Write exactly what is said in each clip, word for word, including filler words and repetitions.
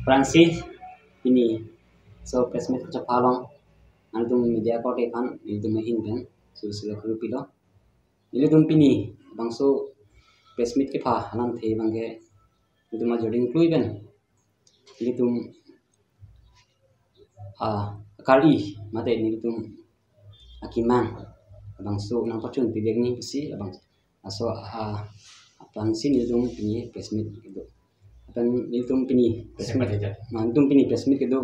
Aphrangsi pini laso press meet kachepha along nangtum media korte aphan nelitum ahin pen sursila kurupilo. Nelitum pini labangso press meet kepha alamthe abangke nelitum ajoding klui pen nelitum, ah, akari mate nelitum akemang labangso nangpachun pibek ni pusi labang laso, ah, aphansi nelitum pini press meet kedo. Lapen nelitum pini press meet, Siapa dia? Nelitum pini press meet kedo.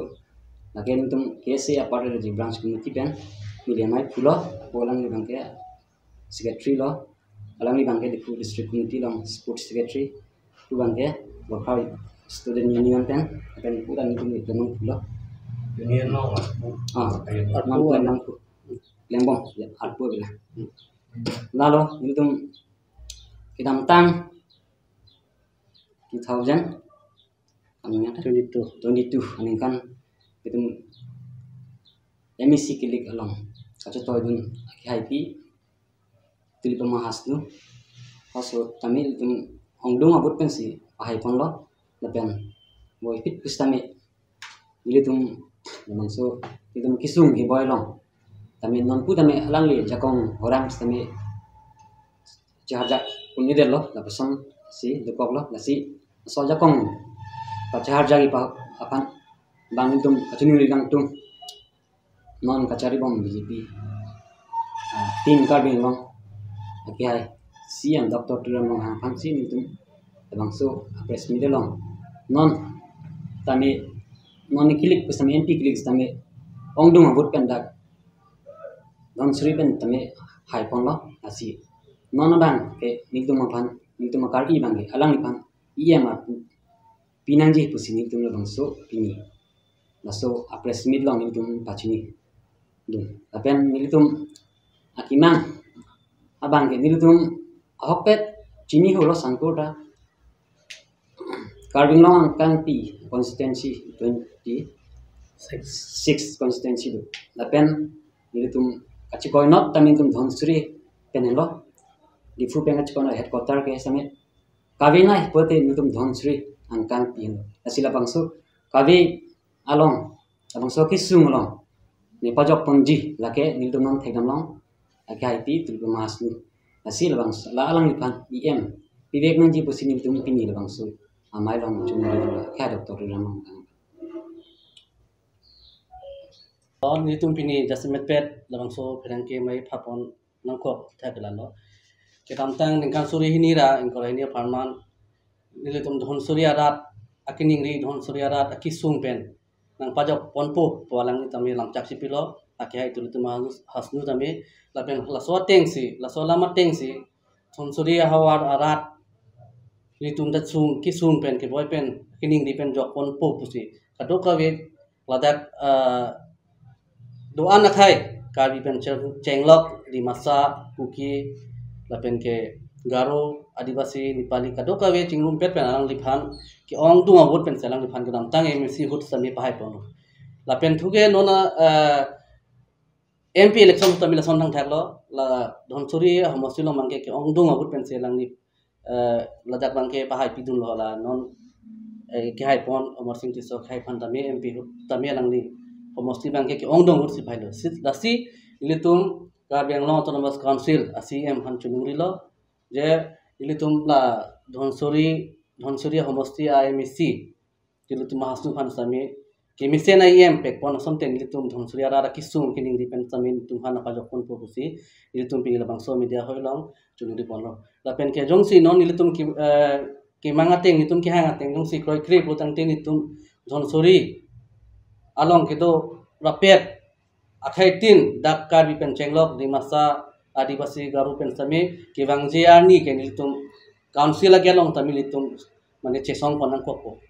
Lake nelitum K S A Upper District Branch Committee pen neli amei pulo, apo alangli abangke secretary lo, alangli abangke Diphu District Committee along sports secretary, pu abangke Gorkha Student Union pen, lapen pu dan nelitum nelitum pulo. Union lo, ah, Ayo. Nelitum pulo. Lembong, ya, arpu bila. Lalo, nelitum kedamtang two thousand, ano ya? Twenty-two. Twenty-two, aningkan nelitum M A C kilik along kachetoi dun akehaipi Tuliram Mahasnu hoso tame nelitum ongdung abut pensi pahai ponlo, lapen voiphit pusitame nelitum labangso nelitum kesung keboi along tame nonpu tame alangli jakong horam tame cheharjak un-edetlo, lapusonsi dokoklo, lasi laso jakong pacheharjak ipa aphan bang nelitum kachiningri kangtung non kacharibom B J P, ah, Team Karbi Anglong akehai C E M Doctor Tuliram Ronghang aphansi nelitum labangso press meet along non tame non kilik pusitame M P kilik tame ongdung abut pen dak Dhansiri pen tame hai ponlo, lasi non abangke nelitum aphan nelitum akari abangke alangliphan E M arpu pinangji pusi nelitum labangso pini laso press meet along nelitum pachini dun. Lapen nelitum akemang abangke nelitum ahokpet chini holo sangkur ta Karbi Anglong angkangpi constituency twenty-six constituency do. Lapen nelitum kachikoinot tame nelitum Dhansiri pen henlo. Diphu pen kachikoinot headquarter ke same kavenei pote nelitum Dhansiri angkangpi henlo. Lasi labangso kave along, labangso kesung along ne pajok ponji lake nelitum non thekdam long akehaipi Tuliram Mahasnu. Lasi labangso la alangliphan E M pibek nangji pusi nelitum pini labangso amei along chungrilo, akehai Doctor Tuliram Ronghang. Nelitum pini jasemetpet labangso pherangke mei phapon nangkok thak lalo. Kedamtang ningkan suri hini ra ingkoi ra hini apharman nelitum Dhansiri arat akeningri, Dhansiri arat akesung pen nangpajok ponpo pu alangli tame lamchak si pilo, akehai Tuliram Mahasnu tame, lapen laso atengsi, laso alam atengsi Dhansiri ahavar arat nelitum ta sung kesung pen keboi pen keningri pen jok ponpo pusi kadokave ladak, ah, do-an akhai Karbi pen cheng-, chenglok, Dimasa, Kuki, lapen ke Garo, Adivasi, Nepali kadokave chingrumpet pen alangliphan ke-ongdung abut pensi alangliphan kedamtang M A C ahut sitame pahai ponlo. Lapen thuke non, ah, M P election tame lason thangthaklo, la Dhansiri ahomosti along abangke ke-ongdung abut pensi alangli, eh, ladak abangke pahai pidunlo, la non, eh, kehai pon Amarsing Tisso kehai aphan tame M P ahut tame alangli homosti abangke ke-ongdung ahut si pahailo. Si, lasi nelitum Karbi Anglong Autonomous Council a C E M aphan chunungrilo je nelitum la Dhansiri, Dhansiri ahomosti a M A C Tuliram Mahasnu aphan sitame kemesen a E M pek pon asonte nelitum Dhansiri arat akesung keningri pen sitame nelitum aphan nangpajok ponpo pusi nelitum pini labangso media hoi along chunungri ponlo. Lapen ke jongsi non nelitum ke, eh, kemang ateng, nelitum kehang ateng jongsi kroikre pulotangte nelitum Dhansiri along kedo rapet akhai tin dak Karbi pen chenglok, Dimasa, Adivasi, Garo pen sitame kevangji arni ke nelitum council agi along tame nelitum mane chesong pon nangkokpo.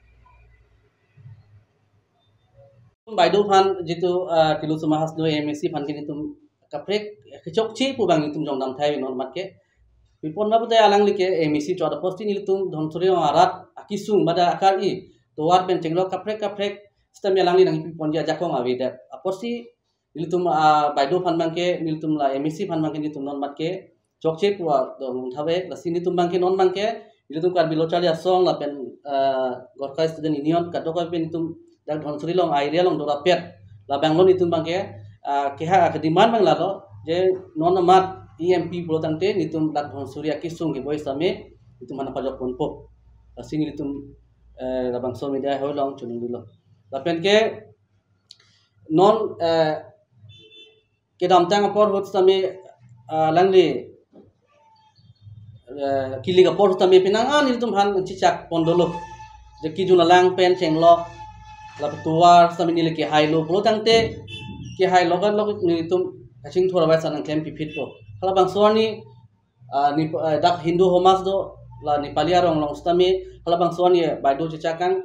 Baideo aphan jitu, ah, Tuliram Mahasnu M A C aphan ke nelitum kaprek kechokche pu abang nelitum jongdam thai non mat ke. Pipon ma pute alangli ke M A C chot apotsi nelitum Dhansiri arat akesung bada akari tovar pen chenglok kaprek kaprek sitame alangli nangpiponji ajakong avedet. Apotsi nelitum, ah, baideo aphan abangke, nelitum la M A C aphan abangke, nelitum non mat ke chokche pu adong thave, lasi nelitum abangke non abangke, nelitum Karbi Lo Charli Asong lapen ah, Gorkha Student Union kadokave pen itum dak Dhansiri along area along dorapet labanglo itum abangke, ah, keha kedemand abang lalo je non amat E M P pulo tangte itum dak Dhansiri akesung keboi sitame itum aphan pajok ponpo. Lasi itum, eh, labangso media hall along choningri lo. Lapen ke non, eh, kedamtang apor ahut sitame, ah, alangli, eh, kilik apor ahut sitame penang an itum aphan chechak pon dolo. Je kejun alang pen chenglok, lapen tovar sitame neli kehailo pulo tangte kehailo kalok itum kachingthur abai sa nangklempi phitpo. Halabangso arni, ah, ne, ah, dak Hindu Homas do, la Nepali arong along sitame, halabangso arni baideo chechak kang,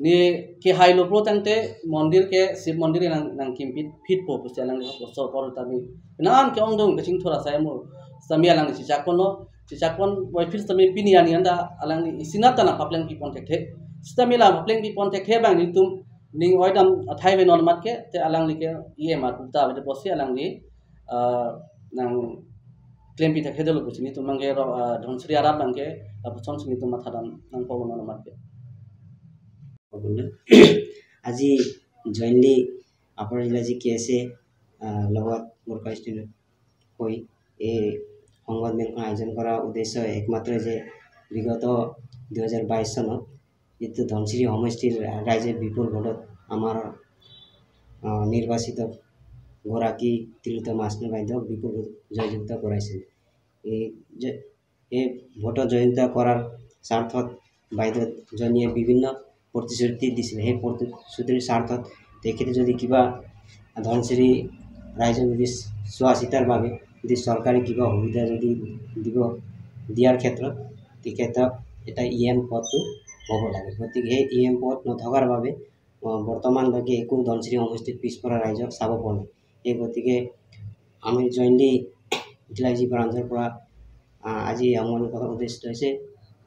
ne kehailo pulo tangte mondir ke Shiv mondir nang, nangkimpi phitpo pusi alangli koso apor sitame. Penang an ke-ongdung kachingthur asai mo sitame alangli chechak ponlo, chechak ponboi aphi sitame pini arni anta alangli isinat ta nangpaplengpi pon thekthe. Sitame la paplengpi pon thekthe abang itum ning oidam athai ave non amat ke, te alangli ke E M arpu ta ave pusi alangli, ah, nangklempi thekthe dolo pusi itum abangke ro, ah, Dhansiri arat abangke, ah, lapuson si itum mathadam nangpo non amat ke. Apun, আজি জইনলি আপাৰ জিলা জি কে এছে, আহ, লগত মোৰ কনষ্টিটিউট হৈ এই সংবাদ মেলখন আয়োজন কৰাৰ উদ্দেশ্য একমাত্ৰ যে বিগত দুহেজাৰ বাইছ চনত যিটো ধনশিৰি সমষ্টিৰ ৰাইজে বিপুল ভোটত আমাৰ, আহ, নিৰ্বাচিত গৰাকী তিলোত্তমা আচনু বাইদেউক বিপুল ভোটত জয়যুক্ত কৰাইছিল। এই যে এই ভোটত জয়যুক্ত কৰাৰ স্বাৰ্থত বাইদেউজনীয়ে বিভিন্ন প্ৰতিশ্ৰুতি দিছিলে। সেই প্ৰতিশ্ৰুতিৰ স্বাৰ্থত তেখেতে যদি কিবা ধনশিৰি ৰাইজক যদি চোৱা চিতাৰ বাবে যদি চৰকাৰে কিবা সুবিধা যদি দিব, দিয়াৰ ক্ষেত্ৰত তেখেতক এটা ই এম পদটো হ'ব লাগে। গতিকে সেই ই এম পদ নথকাৰ বাবে, আহ, বৰ্তমানলৈকে একো ধনশিৰি সমষ্টিত পিছপৰা ৰাইজক চাব পৰা নাই। সেই গতিকে আমি জইনলি ইউটিলাইজি ব্ৰাঞ্চৰ পৰা, আহ, আজি আমাৰ কথা উদ্দেশ্য হৈছে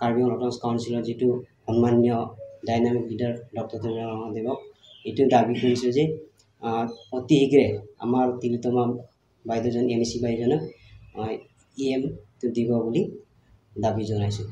কাৰ্বি আংলং অট'নমাছ কাউন্সিলৰ যিটো সন্মানীয় ডাইনামিক লিডাৰ ডক্টৰ তুলিৰাম ৰংহাং দেৱক এইটো দাবী কৰিছোঁ যে, আহ, অতি শীঘ্ৰে আমাৰ তিলোত্তমা বাইদেউজন, এম এ চি বাইদেউজনক, আহ, ই এমটো দিব বুলি দাবী জনাইছোঁ।